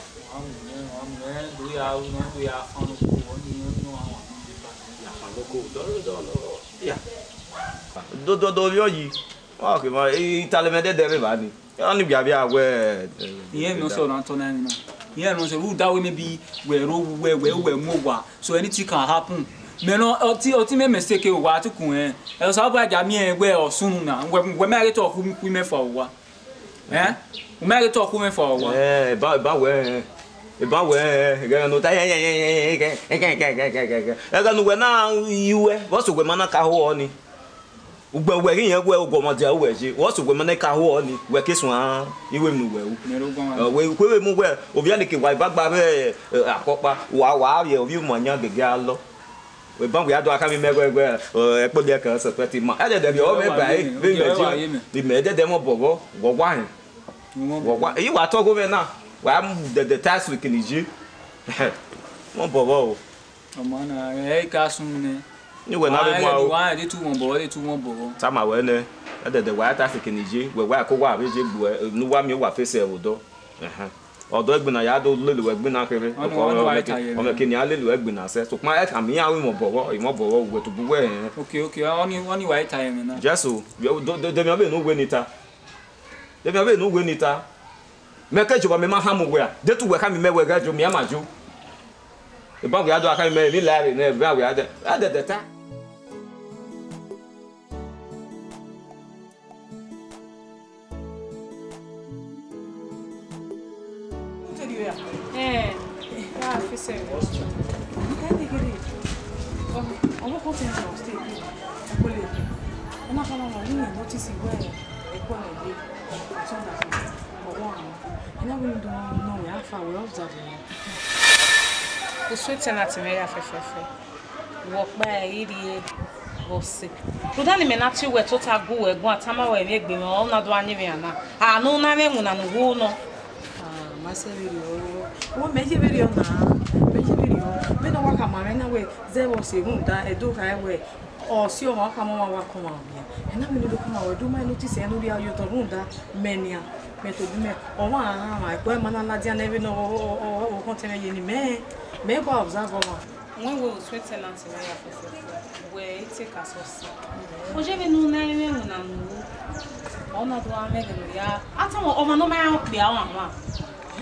Ya fan loko, do, do, do, do, ya. Do, do, do, vbiọ yi. Wa ke ma, italẹ mẹ dẹdẹ vbe ba ni. Ọni bia bia wẹ. Iye mi sọ na tọ na emwi na. Iye mi sọ, who that way maybe wẹ ro wẹ wẹ wẹ mu owa. So anything can happen. Mẹ nọ, ọtẹn, ọtẹn mẹ mistake wa ti kun ẹ. Ẹ sa ba ja mi ẹ wẹ ọ sunu na. Wẹ wẹ mẹ ghe tọ khu khu mẹ fa owa. Ẹ? U mẹ ghe tọ khu mẹ fa owa. Ẹ, eba, eba wẹ, eba wẹ, ẹghẹ no ta, ẹghẹ ne uwẹ na yu wẹ, vbọ sẹ wẹ ma na ka ho ọni. Ugbẹn wẹ ghi yẹn wẹ oguọmwadia ruẹ ye, vbọ sẹ wẹ ma na ka ho ọni, wẹ ke suẹn iwe ne uwẹ ru. Mẹ ro guan. Ẹ, wẹ, wẹ vbe mu wẹ, ovbi ẹnike wa eva gba vbe, ẹ, akọkpa, wa, wa vbe ovbi uma yan gege alọ. Eban wẹ a do a khama mẹ wẹ, wẹ, ẹ, Kpoliẹkẹ suspect ima. Ẹdẹdẹ rhie ọmwa ba ẹre, vbe imẹ je, imẹ ẹdẹdẹ mwẹ obọ vbọ, wẹ wa hẹn. Wẹ wa, I wa tọ gho mwẹ na, wa mu dẹdẹ ta sẹ kene je. Mwẹ obọ vbọ o. Ọma na, ẹ i ka sunu nẹ. Ni wẹ na vbe mu aro. Wa de tu mwẹ obọ, de tu mwẹ obọ. Tama wẹ nẹ, ẹdẹdẹ wa ta sẹ kene je, wẹ wa ko wa vbe je gbe ne uwa miẹn uwa face ẹvbo odọ. Ẹhẹn. Ọdọ egbe na ya do lele wẹ egbe na kherhe. Ọmọ kene a lele wẹ egbe na sẹ. Sokpan ẹ tama iran ru imwẹ obọ vbọ, imwẹ obọ vbọ, uwẹ tobọ uwẹ hẹn. Okay, okay. Ọni, ọni wa i ta ẹmwẹ na. Jesu, do, do, de miẹn vbene uwẹ ni ta. De miẹn vbene uwẹ ni ta. Mẹ ke jọba mẹ ma khama uwẹ a. De te uwẹ khama mẹ wẹ ghẹ jo, mẹ ma jo. Eban wẹ a do a khama mẹ, emwi la rre nẹ, eban wẹ a dẹ, a dẹdẹ ta. Ẹ, ya fẹsẹ̀ rẹ̀. Ẹ, ẹ, ẹ, ọmọ kan tẹ̀ ń sọ̀rọ̀ sí ẹgbẹ́ ẹ̀kọ́ lè kẹ́. Ọmọ kan náà wà nínú notice where ẹ̀kọ́ náà dé. Ọ̀tún dàgbà. Ọwọ́ àwọn. Ẹ náà wí ní dùn náà wẹ̀ á fa wẹ̀ ọ́ dàgbà. Kò sún tenant mẹ ya fẹfẹfẹ. Vbe ọkpa ẹre I rrie vbe ọse. Rhunmwuda ne imẹ na tie uwẹ tota gu uwẹ guan, tama wẹ emwi egbe mwẹ, ọ na do gha yin emwi na. A ne u na mwẹ iwinna ne u wu nọ. Ah, ma sẹ vberriọ. Wẹ mẹ ye vberriọ na. Mẹ ye vberriọ. Vbene ọ wa khama mwẹ na wẹ zẹ vbe ọse rhunmwuda, ẹdẹ okha wẹ, ọ si ọmwa khama ọmwa wa kọmwa ọmwa. Ẹ na wẹ ne ọ do kọmwa wẹ, do ma notice ẹre ne u rhie ye otọ rhunmwuda mẹ nian, mẹ tobọ mẹ. Ọmwa a rhan ọmwa, ẹkpo ẹre ma na ladian nẹ vbene ọ, ọ, ọ, ọ, ọ khọn tẹn mwẹ ye ni mẹ, mẹ gua observe ọmwa. Wẹ wẹ u sue tenant mwẹ ya fẹfẹfẹ, wẹ I te ka sọsi. Oje vbene u na mwẹ iwinna ne u ru, ọ na do gha mwẹ ẹghẹ ne u ya. A tama ọmwa ne ọ ma rẹn okpia ọmwa.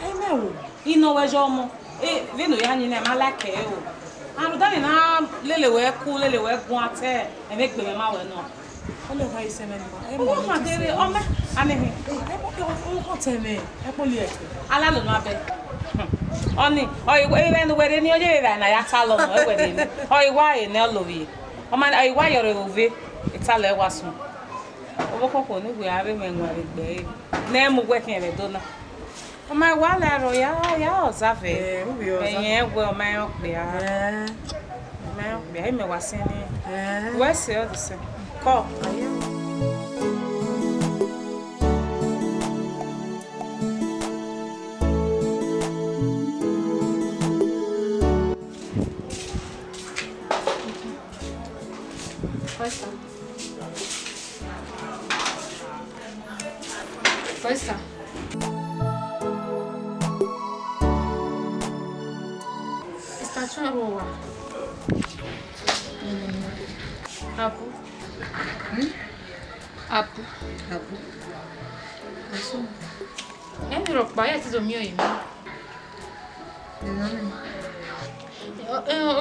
Ẹ mẹ o. I nọ wẹ yọ ọmọ, e, vbene u ya yin na, I ma like ẹre o. Rhunmwuda ne I na lele wẹ ku, lele wẹ guan te ẹmwẹ egbe mwẹ ma wẹ nọ. Ọ lẹ ọmwa ye sẹ mwẹ nian, ẹ mọ. Ọ ma gere, ọ ma, anẹhẹn. Ẹ mọ, ọ, ọ, ọ, ọ tẹ mwẹ, ẹ kpọlọ ẹkẹ. Alalo nọ abẹ. Ọni, ọ, ivẹ ne uwẹ rre ni, ọ ye vbe evbare ne a ya ta lọ nọ, ẹ wẹ rre ni. Ọ, I wa re ne ọ lovbiẹ. Ọ ma, ọ, I wa yọrọ vbe ove, I ta lẹ wa sun. Ọvbokhan okhuo ne uwẹ a vbe mwẹ ẹwaẹn vbe egbe ẹre, ne ẹ mu uwẹ khian vbe Ẹdo na. Ọ ma wa lẹ aro ya, ya observe. Ẹ, u vbe observe. Ẹyẹn wẹ ọ ma rẹn okpia. Ẹ. Ọ ma rẹn okpia, imẹ wa sẹ ni. Ẹ. Wẹ sẹ ọ the same. Kọ. First time. First time. Sister Churuwa. Abu. Hmm? Abu. Abu. Asu. Ẹni rhọkpa ya te do miẹn ọre mẹ.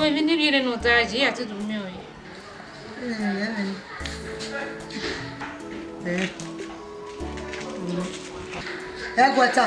Emwi ne I rhie ne ọ da yi, ya te do miẹn ọre. Ẹguẹta.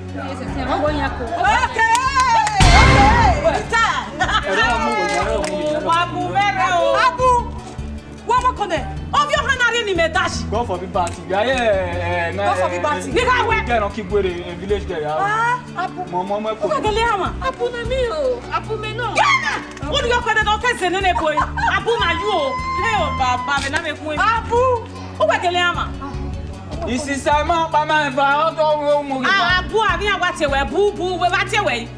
Okay, okay, it's time. Wa bu vberriọ. Abu, wa mọ kone. Ovbi ọkhan na rhie ne imẹ dashi. God forbid bad thing. Yeah, yeah, yeah, yeah, God forbid bad thing. Nigga, wẹ. Girl no keep with the village girl, yeah. Ah, Abu. Mọ, mọ, mọ, u gele ama. Abu na mi o. Abu mẹ nọ. Yana. Wọ́n ní ọkọ ẹ̀dẹ̀ náà kẹsẹ̀ nínú ẹ̀kọ́ yìí. Abu na yu o. Ẹ o bàbá mi náà mi kún. Abu. Ó wẹ̀ gele ama. Ìsìsà ẹ máa pa máa ń fa ọ́tọ́ owó mú mi. Ah, Abu, àbí àwa tiẹ̀ wẹ̀, bu, bu, wẹ̀ bá tiẹ̀ wẹ̀ yìí.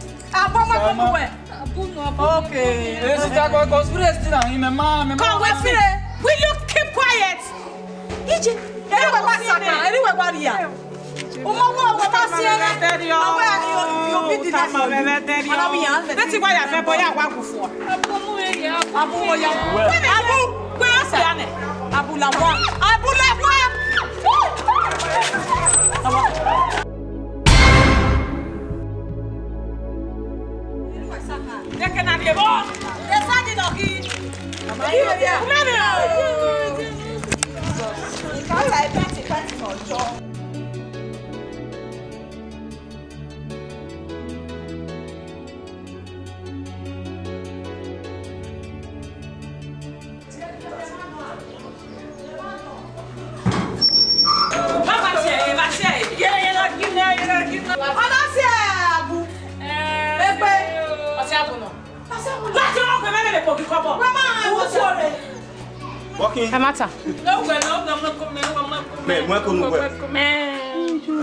Abu, ọmọ ẹ̀kọ́ mú wẹ̀. Abu nọ, Abu nọ. Okay. Èsì ta kọ conspiracy na yín mẹ máa mẹ máa. Kọ̀wé fire. Will you keep quiet? Ije. Eri wẹ wa saka, eri wẹ wa ria. Ọmọ wo, wo ta si ẹrẹ. Ọwẹ ani yo bi di na. Ọna mi yan. Leti wa ya fẹ bọ ya wa gu fua. Abu mu eri Abu. Abu wo ya. Abu, where else ya ne? Abu la wa. Abu la wa. Eke na rhie vbọ. Esa di nọ ghi. Mama, you there? Mama. Ìkàtà ẹ pẹ́ntì pẹ́ntì náà jọ. Ọna si Abu. Egbe. Ọsi Abu nọ. Ọsi Abu nọ. Láti ọwọ́ ọkùnrin mẹ́rin lè pọ̀ kíkọ́ bọ̀. Wọ́n máa ń wọ́n sọ̀rọ̀. Walking. Ẹ má ta. Mẹ, mọ ẹko nu wẹ.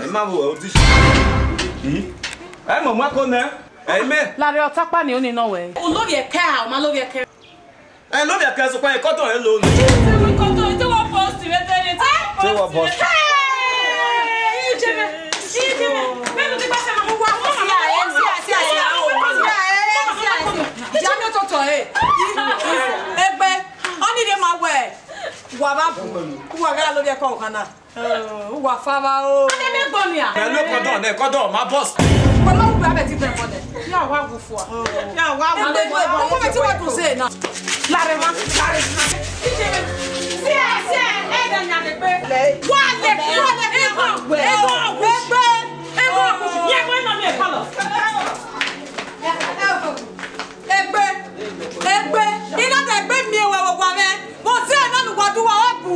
Ẹ má wo ẹ, o ti ṣe. Ẹ mọ, mọ ẹko nẹ. Ẹ mẹ. Lare ọtakpa ni oni nọ wẹ. Olórí ẹkẹ a, ọmọ olórí ẹkẹ. Ẹ lórí ẹkẹ sọ pé ẹkọ tó ẹ lò ní. Ṣé wọ́n post rẹ tẹ́lẹ̀? Ṣé wọ́n post? Hey! Ìjẹ̀bẹ̀, ìjẹ̀bẹ̀. Bẹ́ẹ̀ ló ti gbà sẹ́nu. Wà fún mi. Ìyá ẹ, sí, sí, sí. Ìyá ẹ, sí, sí. Ìyá mi tó tọ̀ ẹ́. Egbe, ọ ni lè máa wẹ̀. Wà bá bù. Wà gá lórí ẹkọ ọ̀kan náà. Wà fáwa o. Ẹ ló kọ́dọ̀ náà, kọ́dọ̀ má bọ́s. Ọmọ òkú abẹ ti bẹ̀rẹ̀ mọ́lẹ̀. Yà wá wò fún wa. Yà wá wò fún wa. Ẹgbẹ́ ìgbà ọmọ mi ti wà tún sí ẹ̀ náà. Láre wá, láre wá. Sí ẹ, sí ẹ, ẹ dẹ̀ yàn lè pé. Wà lè kí, wà lè kí. Ẹ̀gbọ́n, ẹ̀gbọ́n, ẹ̀gbọ́n, ẹ̀gbọ́n, yẹ kó iná mi ẹ̀ kọ́ lọ. Egbe, egbe, iná dẹ̀ gbé mi ẹ̀wẹ̀ wọ̀ wà mẹ́. Mo sí ẹ̀ náà nùgbọ́dúnwà ó bù.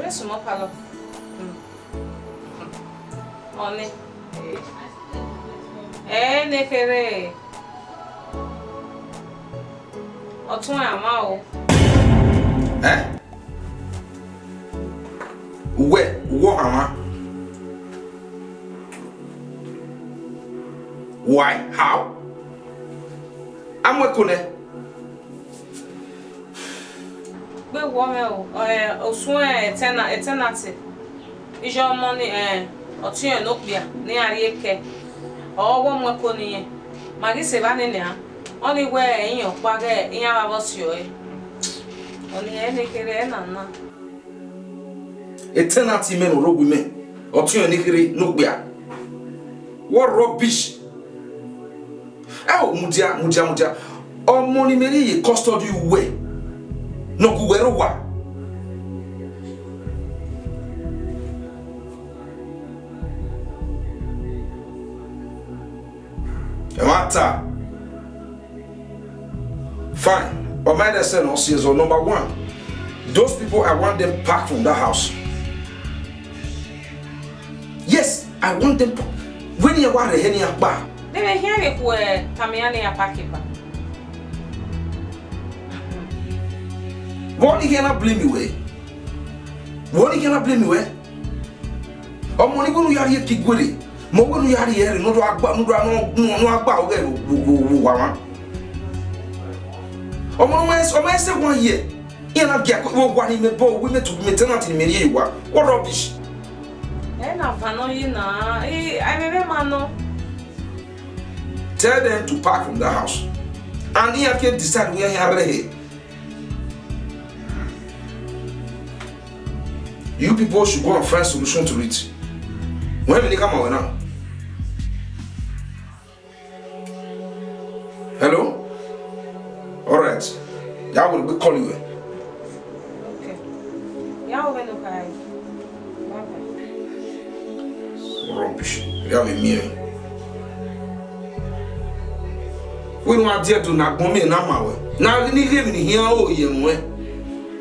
Sumọ palọ. Hmm. Ọni. Ẹ ne kherhe. Ọtun a ma o. Eh? Uwẹ, uwẹ ọhanmwa. Why? How? A mu ẹko nẹ. Gbe wọ mwẹ o, eh, osun etena-, eternity. Iye ọmọ ni, eh, ọtiọnrẹn ne okpia ne iran rhie kẹ, ọ wọ mu ẹko ne irẹn. Ma ghi sẹ evba nene a, ọni wẹ ẹre iran ọkpa ghẹ iran vbe avbe ọse ọre. Ọni ẹ ne kherhe ẹre na na. Eternity mẹ ne ọ rre owa imẹ, ọtiọnrẹn ne kherhe ne okpia. What rubbish! Ẹ o, mudia, mudia, mudia. Ọmọ ni mẹ rhie ye custody uwẹ, ne ọ gu uwẹ rre owa. Ẹmwata. Fine. Ọ ma ẹdẹ sẹ ne ọ si ẹzọ. Number one, those people, I want them packed from that house. Yes, I want them pa-, wẹ ne iran wa rre ẹhẹ ne iran kpa. Deghẹ khian vbe khu tama iran ne iran pack ba. Vbọ ni khian na blame wẹ? Vbọ ni khian na blame wẹ? Ọmọ ni wẹ ne u ya rhie ke Iguere, mẹ wẹ ne u ya rhie ẹre, ne u do gha gba, ne u do gha, ne u, ne u, ne u gha gba ọghẹ vbe, vbe, vbe, vbe owa mwa. Ọmọ ne ọ ma ẹse, ọ ma ẹse one year. Iran na gie ẹko vbe owa ni mẹ bọ, wẹ mẹ tu, mẹ tenant ni mẹ rhie ye owa. What rubbish! Ẹ na van nọ ye na, e, a i mwẹ vbe ma nọ. Tell them to pack from that house. And iran ke decide wẹ iran khian rre ẹhẹ. You people should go and find solution to it. Wẹ emwi ne I khama ruẹ na. Hello? All right. Ya wẹ egbe call you. Okay. Ya wẹ no kai. Bye bye. Rubbish. Ya vbe miẹn. Wẹ ne u gha die Ẹdo ne agbọn miẹn ne a ma ruẹ. Ne a ghi ni rhie emwi ne I khian ro ye ruẹ.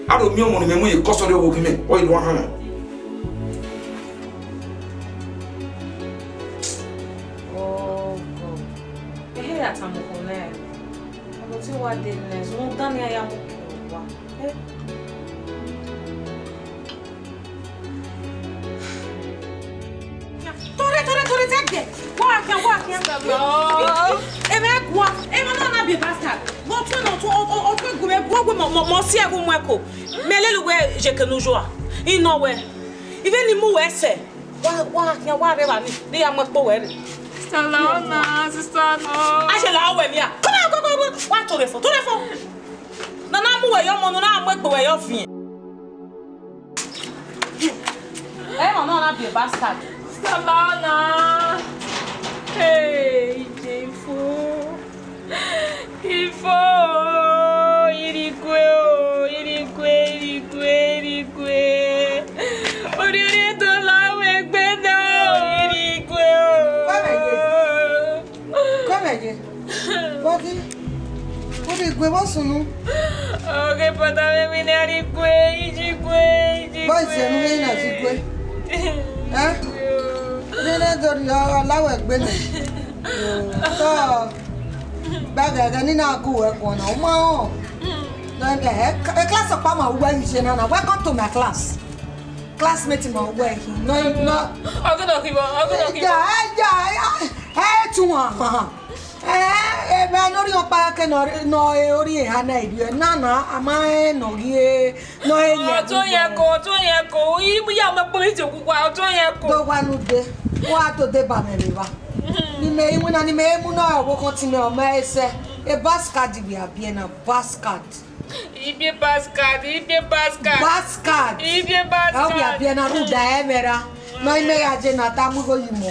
A do miẹn ọmọ ne imẹ mu ye custody ọvbokhan imẹ, ọ i do hanmwa. Oh God. Ehe ya tama okhuo nẹ. Ọmọ te wa dee nẹ, zunmwu dan ne iran ya mu ke owa. Eh? Tore, tore, tore, te ẹgbẹ. Wa khian, wa khian. Emwa gua, emwa na na biẹ bastard. Vbe ọ tuẹ nọ, ọ tuẹ, ọ, ọ, ọ tuẹ gu mwẹ, gu mwẹ, mọ, mọ, mọ si ẹvbo mu ẹko. Mẹ lele uwẹ ye eke ne u yo a. I nọ wẹ. Ivẹ ne I mu wẹ sẹ. Wa, wa khian, wa rre evba ni, ne I ya mu ẹkpo wẹ rre. Sister Laona, sister no. A ye la wẹ mia. Come on, go, go, go. Wa tore fo, tore fo. Na na mu wẹ yọ ọmọ, na na mu egbe wẹ yọ fian. Ẹ, ọmọ na na biẹ bastard. Sister Laona. Hey, Ije ifo. Ifo, irigwe o, irigwe, irigwe, irigwe. Orhiọn ne ọ la wẹ egbe na o, irigwe o. Kọmẹ ye. Kọmẹ ye. Vbọ khin? Vbọ khin igwe vbọ sunu? Ọghe brother mwẹ wẹ ne a rhie igwe, iji igwe, iji igwe. Vbọ ise ne u rhie na zi igwe? Ẹ? Ne na do rhie ọ la wẹ egbe nẹ. Tọ, gba ghẹghẹ ne I na gu wẹ guan na, u ma họn. Ẹ, ẹ, class ọkpa ma wẹ ghi ye na na. Welcome to my class. Classmate ma wẹ ghi. No, no. Ọgọdọ khin vbọ, ọgọdọ khin vbọ. Ẹja, ẹja, ẹ, ẹ, ẹ, tu wan. Ẹ, ẹ, mẹ ne orhiọn ọkpa ke nọ, nọ, ẹ, orhiọn eha na erriọ. Na, na, a ma rẹn ne ọ ghi, nọ, ẹ, yan. Ọtọn yan ko, ọtọn yan ko. I mu ya mẹ kpo ite okuku, ọtọn yan ko. Do wa nu de. Wa to de ba mẹ vbe evba. Ni mẹ iwinna, ni mẹ mu na, ọvbokhan ti mẹ, ọ ma ẹsẹ. E bastard vbe a biẹ na, bastard. Ibiẹ bastard, ibiẹ bastard. Bastard. Ibiẹ bastard. Ẹ, ọ bia biẹ na rhunmwuda ẹmwẹ ra. Nọ, imẹ ya je na ta mu igho yi mọ.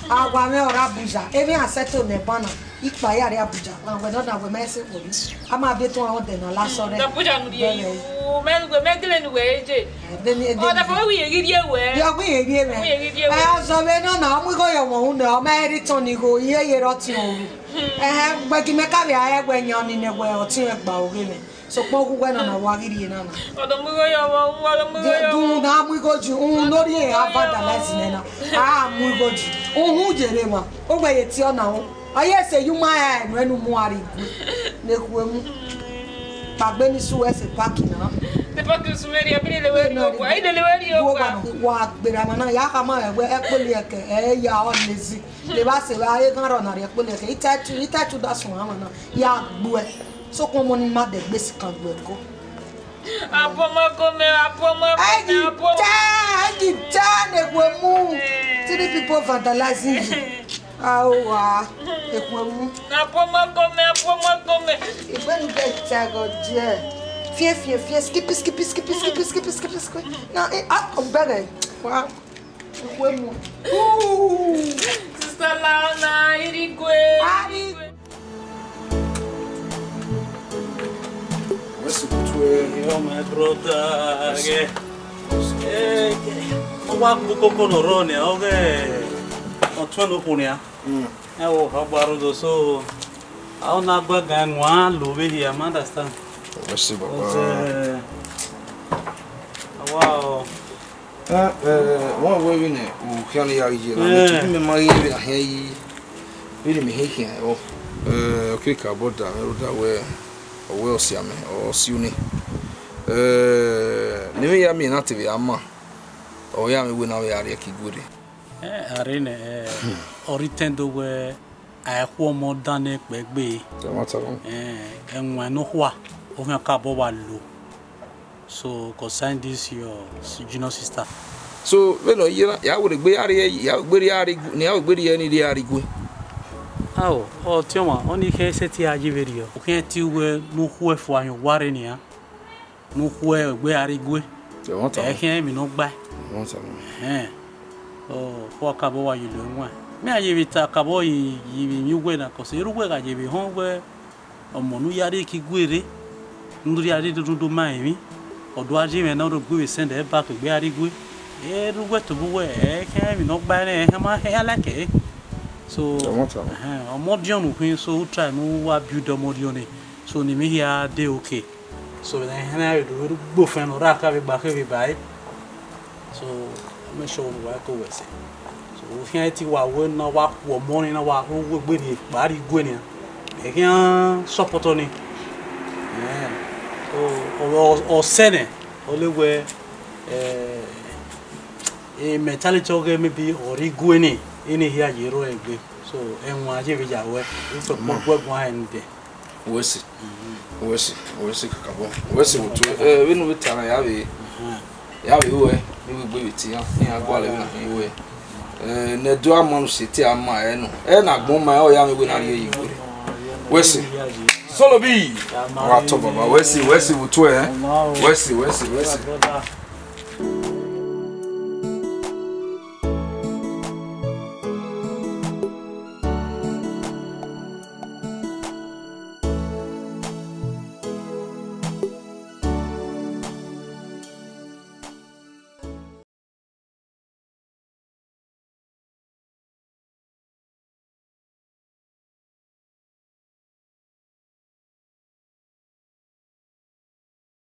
A wa mwẹ ọre Abuja. Emwi a settle nẹ ban na. Ikpa ya rre Abuja. Wa wẹ nọ da wẹ ma ẹse kpọ ni. A ma biẹ tọn ọdẹ na la sọrẹ. Abuja nu rhie yu. Mẹ wẹ mẹ gele nu wẹ eje. Ẹ, de ni, de ni. Ọ da fọ wẹ wi ye ghi rhie wẹ. Yọ, wi ye rhie mẹ. Wi ye ghi rhie wẹ. Ẹ, ọzọ vbe nọ na, ọ mu igho yọ mọ unu, ọ ma ẹ rhie tọn ni igho, iye ye rọ tiọn ru. Ẹhẹn, wẹ gi mẹ ka vbe a rẹn wẹ yan ọni nẹ wẹ ọtiọnrẹn gba oghe mwẹ. Sokpan uwẹ na na wa ghi rrie na na. Ọdọ mu igho yọ vbọ, uwa ọdọ mu igho yọ vbọ. Dunmwu na mu igho yi, uhun ne ọ rhie vandalize nẹ na. A mu igho yi. Uhun ye rre emwa. Uwẹ ye tie ọna ru. Ọ ye sẹ ye uma ra ẹnuẹn ne u mu a rrie igue ne khuemu. Kpaegbe ne I sẹ uwẹ sẹ park na. Sẹ park sẹ uwẹ rrie, a i lele wẹ rrie ọkpa, a i lele wẹ rrie ọkpa. Wa gberra emwa na, ya khama rẹn wẹ ẹkpoli ẹkẹ, ẹ ya ọ lazy. Levba sẹ vbe a he ghan rrọọ na rrie ẹkpoli ẹkẹ, I tell you, I tell you that one, emwa na, ya gbuẹ. Sokpan ọmọ ni ma dẹ gbe sikan gbe ẹko. Abuọmọko mẹ, abuọmọko mẹ, abuọmọ. Ẹgita, ẹgita ne khuemu. Three people vandalizing you. Aowa, ekhuemu. Abuọmọko mẹ, abuọmọko mẹ. Igbenu gẹ ta gọ diẹ. Fiẹ, fiẹ, fiẹ, skipi, skipi, skipi, skipi, skipi, skipi, skipi. Na, eh, ah, ọgbẹghe. Wa. Ekhuemu. Ooh. Sister Laona, irigwe. Ari. Wẹ sẹ vbe otue. Yo, my brother. Yes. Eh, ọ wa gbe ukoko ne ọ rrọọ nian, ọghe ọtuẹn ne okhuo nian. Mm. Ẹ wo, ọ gba rre odọ, so, a na gba gan nuan lo vbe hia, ma understand. Wẹ sẹ, baba. But, eh, awa o. Eh, eh, wọn wẹ vbene u khian ne ya ghi ye na, mẹ Eh. tobọ mẹ ma ghi vbe na khian yi, vbene mẹ he khian ẹvbo. Eh, okiekie abọ da mwẹ rhunmwuda wẹ, ọ wẹ ọsiamẹ, ọ si unu. Eh, ne emwi ya miẹn na te vbe a ma, ọ ya mwẹ wẹ na vbe a rrie ẹki guerre. Eh, a rre nẹ, eh, ọ rhie itẹn do wẹ a i khu ọmọ dan nẹ kpẹgbe. Ẹ ma ta nọ. Eh, ẹwaẹn nọkhua, ọ khian ka bọ wa lo. So, concerning this your s-, junior sister. So, vbene ọ ye na, ya wẹ egbe ya rrie, ya wẹ egbe rrie a rrie igue, ne ya wẹ egbe rrie ne I rrie a rrie igue. Ao, ọtiọnmwa, ọnii khe sẹtin a ye vberriọ. U khian te wẹ ne u khu ẹfua ayọn uwa rre nian, ne u khu egbe a rrie igue. Ẹ ma ta Ẹ nọ. khian emwi ne ọ gbae. Ẹ ma ta nọ. Ẹhẹn. Ọ, ọ ka bọ wa ye lo ẹwaẹn. Mẹ a ye vbe ta ka bọ yi, yi vbe emwi uwẹ na, cause erha uwẹ gha ye vbe họn wẹ ọmọ ne u ya rrie ẹki guerre, ne u rhie a rrie rhunmwuda ma emwi, ọ do gha ye mwẹ ne ọ rhie egbe vbe send ẹre back egbe a rrie igue. Erha uwẹ tobọ uwẹ, ẹ i khian emwi ne ọ gbae nẹ, ẹ i khian ma hia like ẹre. So, Ẹ ma ta nọ. ẹhẹn, ọmọ ọdiọn ne u khin, so u try ne u wa build ọmọ ọdiọn nẹ, so ne emwi hia de okay. So, vbe ne ẹhẹn na vbe do vbe gbe ofẹn ne ọ rre aka vbe gba khe vbe ba ẹre. So, make sure ne uwa ko wẹ ẹse. So, u khian te wa wẹ ne wa khu ọmọ ni, ne wa ru egbe ni kpa rrie igue nian. Ẹ khian support ọnii. Eh, so, ọ, ọ, ọ sẹ nẹ, ọ le wẹ, eh, e mentality ọghe maybe ọ rrie igue ni, eni hia ye rrọọ egbe. So, ẹwaẹn a ye vbe ya ruẹ, u fẹ kpọ guẹ guan hẹ ni dẹ. Wẹ sẹ, wẹ sẹ, wẹ sẹ kakabọ, wẹ sẹ vbe otue. Eh, vbene u vbe ta na, ya vbe, ya vbe ruẹ, ne u vbe gbe vbe te iran, ne iran gualọ vbene a khin ruẹ. Eh, ne ẹdẹ a ma ne u sẹ te a ma ẹre nọ. Ẹ na agbọn ma, ọ ya mwẹ wẹ ne a rhie yi igue. Wẹ sẹ. Solobi, wa tọ baba, wẹ sẹ, wẹ sẹ vbe otue, eh. Wẹ sẹ, wẹ sẹ, wẹ sẹ.